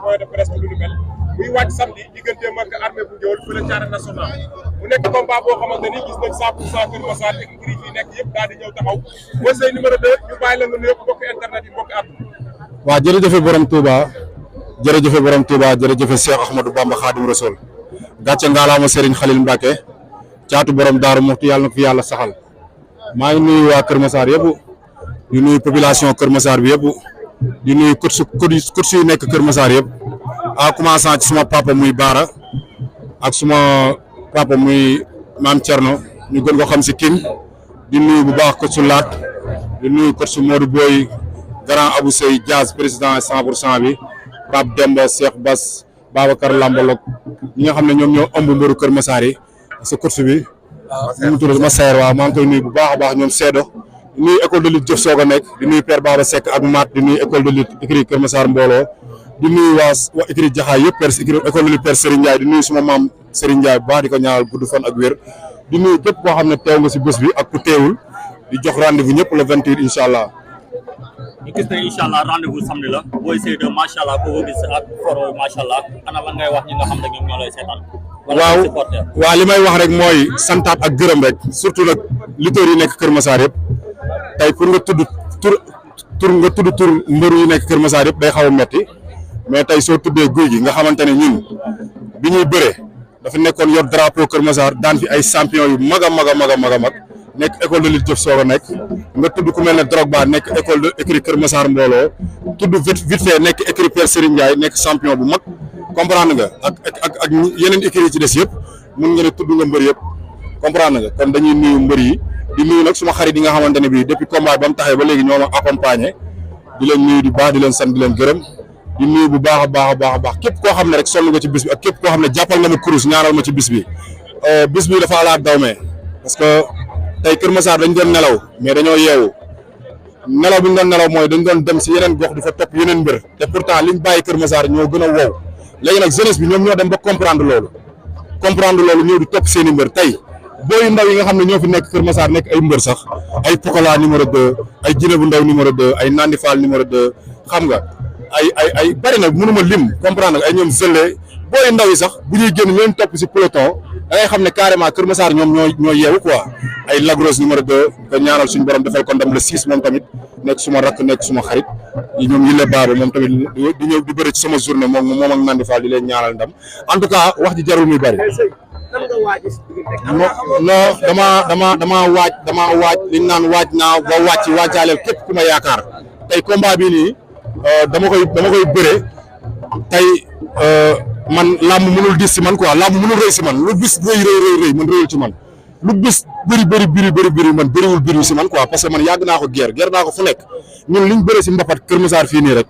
point de presse bi lu mel muy wàcc samedi digganteem ak armée bu Ngéwël fële ci arène nationale mu nekk combat boo xamante ni gis nañ 100% Kër Massar ak écurie yi nekk yëpp daal di ñëw taxaw Boy Seye numéro 2 ñu bàyyi la nga nuyoog mbokk internet yi mbokk àdduna. waaw jërëjëf borom Touba jërëjëf Cheikh Ahmadou Bamba Khadim Rassoul gàcce ngaalaama Serigne Khalil Mbacke caatu borom Daaru Muxti yàlla na ko fi yàlla saxal maa ngi nuyu waa Kër Massar yëpp di nuyu population Kër Massar bi yëpp di nuyu coach yu nekk Kër Massar yëpp en commençant ci suma papa muy Baara ak suma papa muy Maam Thierno ñu gën ko xam si King di nuyu bu baax coach Laat di nuyu coach Modou Boy grand Abou Sey Diaz président 100% bi Pape Demba Cheikh Bass Babacar Lambalok ñi nga xam ne ñoom ñoo ëmb mbëru Kër Massar yi sa course bi ñu mu tudd ma seer waaw maa ngi koy nuyu bu baax a baax ñoom Seedo di nuyu école de lutte Jëf Soog a nekk di nuyu Père Baba Seck ak Maat di nuyu école de lutte écurie Kër Massar mbooloo di nuyu waa écurie Jaxaay yëpp école de lutte Père Serigne Ndiaye di nuyu suma maam Serigne Ndiaye bu baax di ko ñaanal gudd fan ak wér di nuyu képp koo xam ne teew nga si bés bi ak ku teewul di jox rendez-vous ñëpp le 28 incha allah. ñu gis ne incha allah rendez-vous samedi la Boy Seye 2 macha allah ko gis ak foro macha allah ana lan ngay wax ñi nga xam ne ñoom ñoo lay seetaan. waaw li may wax rek mooy santaat ak gërëm rek surtout nag lutteurs yi nekk Kër Massar yëpp tey pour nga tudd tur mbëru yi nekk Kër Massar yëpp day xaw a metti mais tey soo tuddee guy gi nga xamante ne ñun bi ñuy bëree dafa nekkoon yor drapeau Kër Massar daan fi ay champion yu mag a mag nekk école de lutte Jëf Soog a nekk nga tudd ku mel ne Drogba nekk école de écurie Kër Massar mbooloo tudd vite fait nekk écurie Père Serigne Ndiaye nekk champion bu mag comprendre nga ak yeneen écurie yi ci des yëpp mun nga ne tudd nga mbër yëpp comprendre nga kon dañuy nuyu mbër yi di nuyu nag suma xarit yi nga xamante ne bii depuis combat ba mu taxee ba léegi ñoo ma accompagné di leen nuyu di baax di leen sant di leen gërëm di nuyu bu baax a baax képp koo xam ne rek sonn nga ci bis bi ak képp koo xam ne jàppal nga ma kurus ñaanal ma ci bis bi dafa ala dawme parce que tey Kër Massar dañ doon nelaw mais dañoo yeewu nelaw bi ñu doon nelaw mooy dañ doon dem si yeneen gox di fa topp yeneen mbir te pourtant liñ bàyyi Kër Massar ñoo gën a wow léegi nag jeunesse bi ñoom ñoo dem ba comprendre loolu ñëw di topp seen i mbir tey booyu ndaw yi nga xam ne ñoo fi nekk Kër Massar nekk ay mbër sax ay Pokola numéro 2 ay Jine bu ndaw numéro 2 ay Nandi Fall numéro 2 xam nga ay bari na mënuma lim comprendre ay ñoom Zëlle booyu ndaw yi sax bu ñuy génn ñoom topp si peloton da ngay xam ne carrément Kër Massar ñoom ñoo yeewu quoi ay Lagros numéro 2 ko ñaanal suñu borom defal ko ndam le 6 moom tamit nekk suma rakk nekk suma xarit ñoom Yile Baaba moom tamit di ñëw di bëri ci sama journée moom ak Nandi Fall di leen ñaanal ndam en tout cas wax ji jarul muy bëri. non dama waaj liñ naan waaj naa ba wàcc waajaaleel képp ku ma yaakaar tey combat bi nii dama koy bëre tey man làmb mënul dis si man quoi làmb mënul rëy si man lu bis rëy man rëyul ci man lu bis bëri man bëriwul si man quoi parce que man yàgg naa ko guerre naa ko fu nekk ñun liñ bëre si mbapat Kër Massar fii nii rek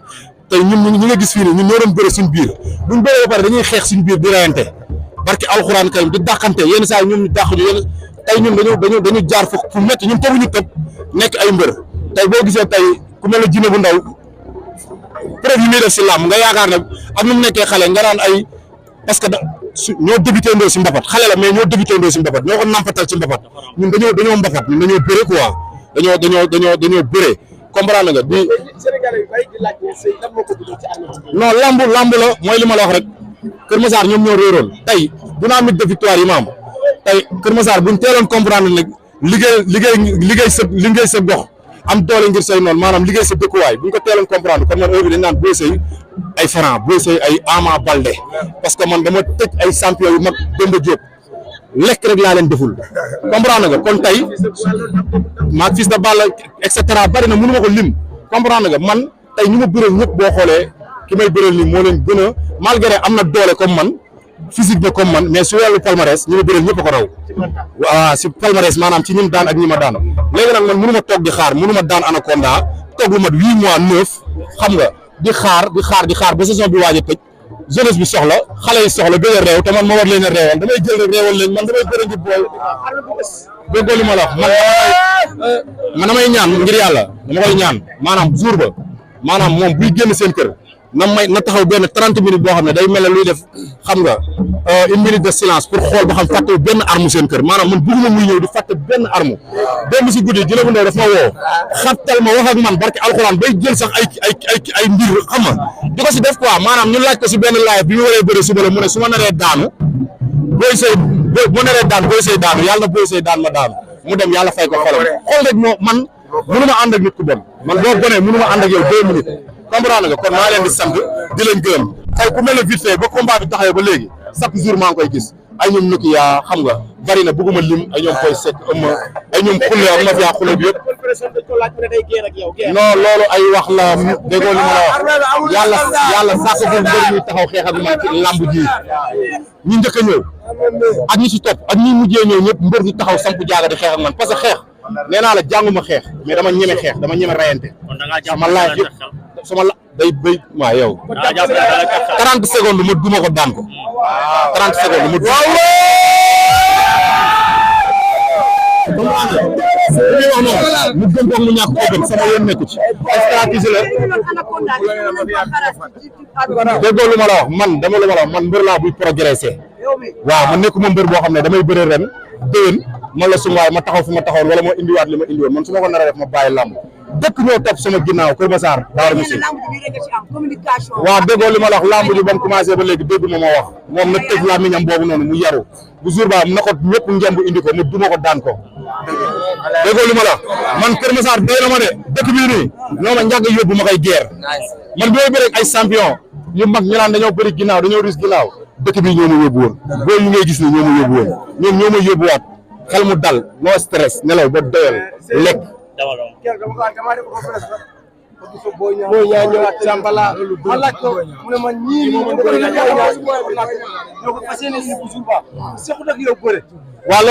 tey ñun ñi nga gis fii nii ñun ñoo doon bëre suñ biir buñ bëree ba pare dañuy xeex suñ biir di rayante barki alxuraan karim di dàqante yenn saa yi ñoom ñu dàq ñu yenn tey ñun dañu jaar fu métti ñun tëbuñu tëb nekk ay mbër tey boo gisee tey ku mel ne Jine bu ndaw preuve yi muy def si làmb nga yaakaar ne am nu mu nekkee xale nga naan ay parce que ñoo débuté ndoo si mbapat xale la mais ñoo débuté ndoo si mbapat ñoo ko nampatal ci mbapat ñun dañoo mbapat ñun dañoo bëre quoi dañoo bëre comprendre nga di non lamb la mooy li ma la wax rek Kër Massar ñoom ñoo réeroon tey dynamique de victoire yi ma am tey Kër Massar buñ teeloon comprendre nag liggéey sa gox am doole ngir say noonu maanaam liggéey sa dëkkuwaay buñ ko teeloon comprendre kon man heure bi dañ naan Boy Seye ay Franc Boy Seye ay Ama Baldé parce que man dama tëj ay champion yu mag Demba Diop lekk rek laa leen deful comprendre nga kon tey maag Fils de Balla et cetera bari na mënu ma ko lim comprendre nga man tey ñu ma bëreel ñëpp boo xoolee ki may bëreel nii moo leen gën a malgré am na doole comme man physique bi comme man mais su wàllu palmarès ñu ma bëreel ñëpp a ko raw waaw si palmarès maanaam ci ñim daan ak ñi ma daan léegi nag man mënu ma toog di xaar mënu ma daan Anaconda toog lu mat 8 mois 9 xam nga di xaar ba saison bi waaj a tëj jeunesse bi soxla xale yi soxla gën a réew te man ma war leen a réewal damay jël rek réewal leen man damay bëri ngir booy déggoo li ma la wax man damay ñaan ngir yàlla dama koy ñaan maanaam jour ba maanaam moom buy génn seen kër na taxaw benn 30 minutes boo xam ne day mel ne luy def xam nga une minute de silence pour xool ba xam fàtte benn arme seen kër maanaam man bëgguma muy ñëw di fàtte benn arme démb si guddi Djiné Bou Ndaw daf ma woo xattal ma wax ak man barke alxuraan bay jël sax ay mbir xam nga di ko si def quoi maanaam ñu laaj ko si benn live bi mu waree bëri suba la mu ne su ma naree daanu Boy Seye bu naree daan Boy Seye daanu yàlla na Boy Seye daan ma daanu mu dem yàlla fay ko xolam xool rek moo man mënu ma ànd ak nit ku bon man boo bonee mënu ma ànd ak yow 2 minutes comprendre nga kon maa leen di sant di leen gërëm tey ku mel ne vite fait ba combat bi taxawee ba léegi chaque jour maa ngi koy gis ay ñoom Nokia xam nga bari na bëgguma lim ay ñoom koy sekk ëmma ay ñoom xulle ak ma fiyaa xulle bi yëpp non loolu ay wax la déggoo li ma la wax yàlla sàkk bu mbër ñuy taxaw xeex ak man ci lamb ji ñi njëkk a ñëw ak ñi si topp ak ñi mujjee ñëw ñëpp mbër di taxaw samp jaaga di xeex ak man parce que xeex nee naa la jànguma xeex mais dama ñeme xeex dama ñeme rayante sama laaj yëpp sama la day béy waaw yow 30 secondes ma duma ko daan ko 30 secondes ma duma mu gën ko mu ñàkk ko gën sama yoon nekku ci stratégie la déggoo lu ma la wax man dama lu ma la wax man mbër laa buy progresser waaw man nekkuma mbër boo xam ne damay bëre ren déwén man la sum waay ma taxaw fi ma taxawoon wala moo indiwaat li ma indiwoon man su ma ko nar a def ma bàyyi làmb dëkk ñoo topp sama ginnaaw Kër Massar Daara Moussi waaw déggoo li ma la wax lamb ji ba mu commencé ba léegi déggu ma wax moom na tëj làmmiñam boobu noonu mu yaru bu jour ba na ko ñëpp ngemb indi ko mu duma ko daan ko déggoo li ma la man Kër Massar doy na ma de dëkk bii nii ñoo ma njàgg yóbbu ma koy guerre man bi may bëre ay champion yu mag ñu naan dañoo bëri ginnaaw dañoo ris ginnaaw dëkk bii ñoo ma yóbbu woon booy yi ngay gis ni ñoo ma yóbbu woon ñoom ñoo ma yóbbuwaat xel mu dal no stress nelaw ba doyal lekk Boy Niang ñëw Sambala ma laaj ko mu ne ma ñii ñoo ko fas yéene bu jour ba sequt ak yow bëre waaw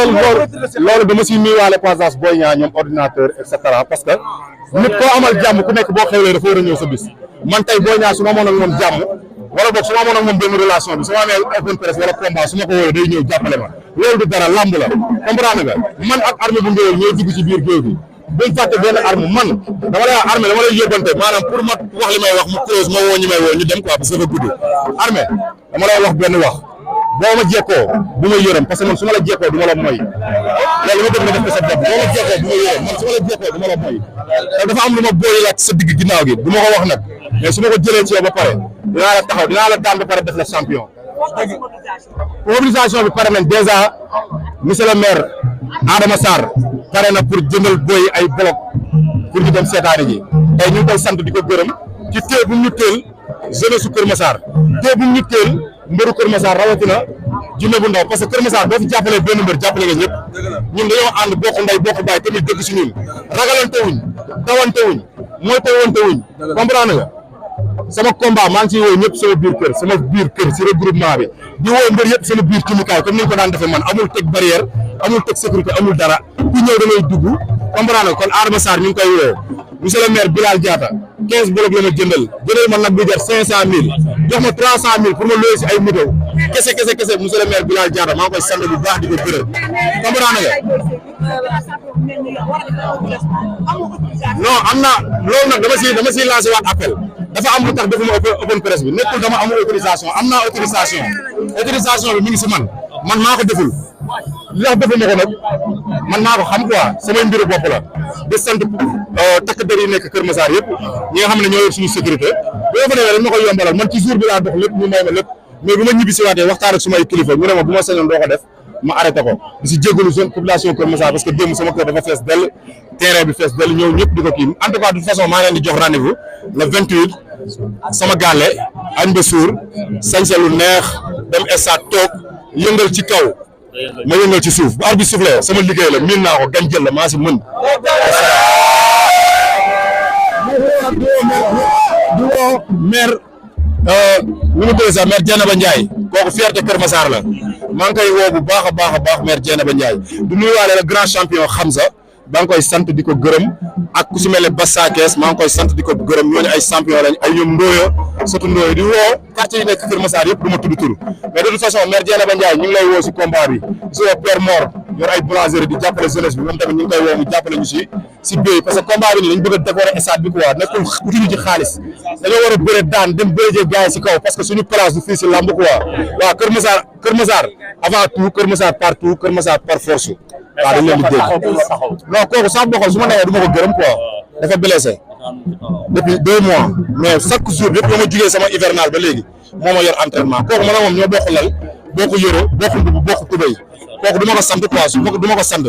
loolu dama siy nuyuwaale passage Boy Niang ñoom ordinateur et cetera parce que nit koo amal jàmm ku nekk boo xewlee dafa war a ñëw sa bis man tey Boy Niang su ma amoon ak moom jàmm wala boog su ma amoon ak moom benn relation bi su ma amee open presse wala combat su ma ko wooyee day ñëw jàppale ma loolu du dara lamb la comprendre nga man ak armée bu ngéwél ñooy dugg ci biir géew bi buñ fàtte benn arme man dama lay wax armée dama lay yóbbante maanaam pour ma wax li may wax mu close ma woo ñi may woo ñu dem quoi parce que dafa gudd armée dama lay wax benn wax boo ma jekkoo bu ma yërëm parce que man su ma la jekkoo du ma la moy loolu ma bëgg nga def ko sa bopp boo ma jekkoo bu ma yërëm man su ma la jekkoo du ma la moy te dafa am lu ma booyi laaj sa digg ginnaaw gi du ma ko wax nag mais su ma ko jëlee ci yow ba pare dinaa la taxaw dinaa la daan ba pare def la champion mobilisation bi pare nañ déjà monsieur le maire Adama Sarr pare na pour jëndal boy ay bloc pour ñu dem seetaani ji tey ñu ngi koy sant di ko gërëm ci téye bu ñu teel jeunesse su Kër Massar téye bu ñu teel mbëru Kër Massar rawatina Djiné Bou Ndaw parce que Kër Massar boo fi jàppalee benn mbër jàppale nga ñëpp ñun dañoo ànd bokk ndey bokk baay tamit dëgg si ñun ragalante wuñ tawante wuñ mooy tawante wuñ comprendre nga sama combat maa ngi ciy woo ñëpp sama biir kër si regroupement bi di woo mbër yëpp sama biir kimukaay comme ni ñu ko daan defee man amul teg barrière amul teg sécurité amul dara ku ñëw da ngay dugg comprendre kon Adama Sarr ñu ngi koy woo monsieur le maire Bilal Diatta 15 bloc la ma jëndal ma nag bu jar 500000 jox ma 300000 pour ma louer si ay moto kese monsieur le maire Bilal Diatta maa ngi koy sant bu baax di ko gërëm comprendre nga non am na loolu nag dama siy lancé waat appel dafa am lu tax defuma open presse bi nekkul dama amul autorisation am naa autorisation bi mi ngi si man maa ko deful li tax defuma ko nag man maa ko xam quoi samay mbiru bopp la di sant takk der yi nekk Kër Massar yëpp ñi nga xam ne ñoo yor suñu sécurité boo fa demee dañ ma koy yombalal man ci jour bi laa dox lépp ñu may ma lépp mais bu ma ñibbi si waatee waxtaan ak sumay kilifa ñu ne ma bu ma sañoon doo ko def ma arrêté ko di si jégalu zone population Kër Massar parce que démb sama kër dafa fees dell terrain bi fees dell ñëw ñëpp di ko kii en tout cas de toute façon maa leen di jox rendez-vous le 28 sama gàlle añ ba suur sañse lu neex dem stade toog yëngal ci kaw ma yëngal ci suuf bu arbitre bi soufflé sama liggéey la miin naa ko gan jël la maa si mën di woo maire nu mu tudd sax maire Dieynaba Ndiaye kooku fierté Kër Massar la maa ngi koy woo bu baax a baax maire Dieynaba Ndiaye du nuyuwaale le grand champion Hamza maa ngi koy sant di ko gërëm ak ku si mel ne Bassa Kees maa ngi koy sant di ko gërëm ñooñu ay champion lañ ay ñoom Ndoyo surtout Ndoyo di woo quartier yi nekk Kër Massar yëpp du ma tudd tur mais de toute façon maire Dieynaba Ndiaye ñu ngi lay woo si combat bi si woo Père Mor yor ay boulangerie di jàppale jeunesse bi moom tamit ñu ngi koy woo mu jàppale ñu si si biir parce que combat bi nii dañ bëgg a décorer stade bi quoi nekkul utuñu ci xaalis dañoo war a bëre daan dem bërëjee gars yi si kaw parce que suñu place du fii si lamb quoi waaw Kër Massar avant tout Kër Massar partout Kër Massar par force waaw dañ leen di dégg non kooku sax bokkal su ma nee du ma ko gërëm quoi dafa blessé depuis 2 mois mais chaque jour yëpp ba ma jugee sama hivernal ba léegi moo ma yor entraînement kooku man ak moom ñoo bokk lal bokk yëre bokk mbubu bokk tubéy kooku du ma ko sant quoi du ma ko sant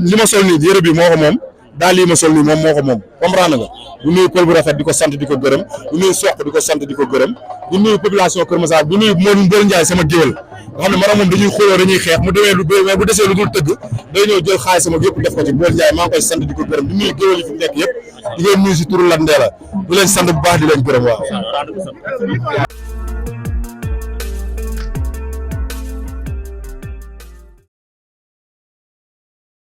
li ma sol nii yëre bi moo ko moom daal lii ma sol nii moom moo ko moom comprendre nga du nuyu pël bu rafet di ko sant di ko gërëm du nuyu soq di ko sant di ko gërëm du nuyu population Kër Massar du nuyu Modou Mbër Ndiaye sama géwél nga xam ne man moom dañuy xuloo dañuy xeex mu demee lu bëri mais bu desee lu dul tëgg day ñëw jël xaalis sama yëpp def ko ci Mbër Ndiaye maa ngi koy sant di ko gërëm di nuyu géwél yi fi nekk yëpp di leen nuyu si turu Lat Ndéla di leen sant bu baax di leen gërëm waaw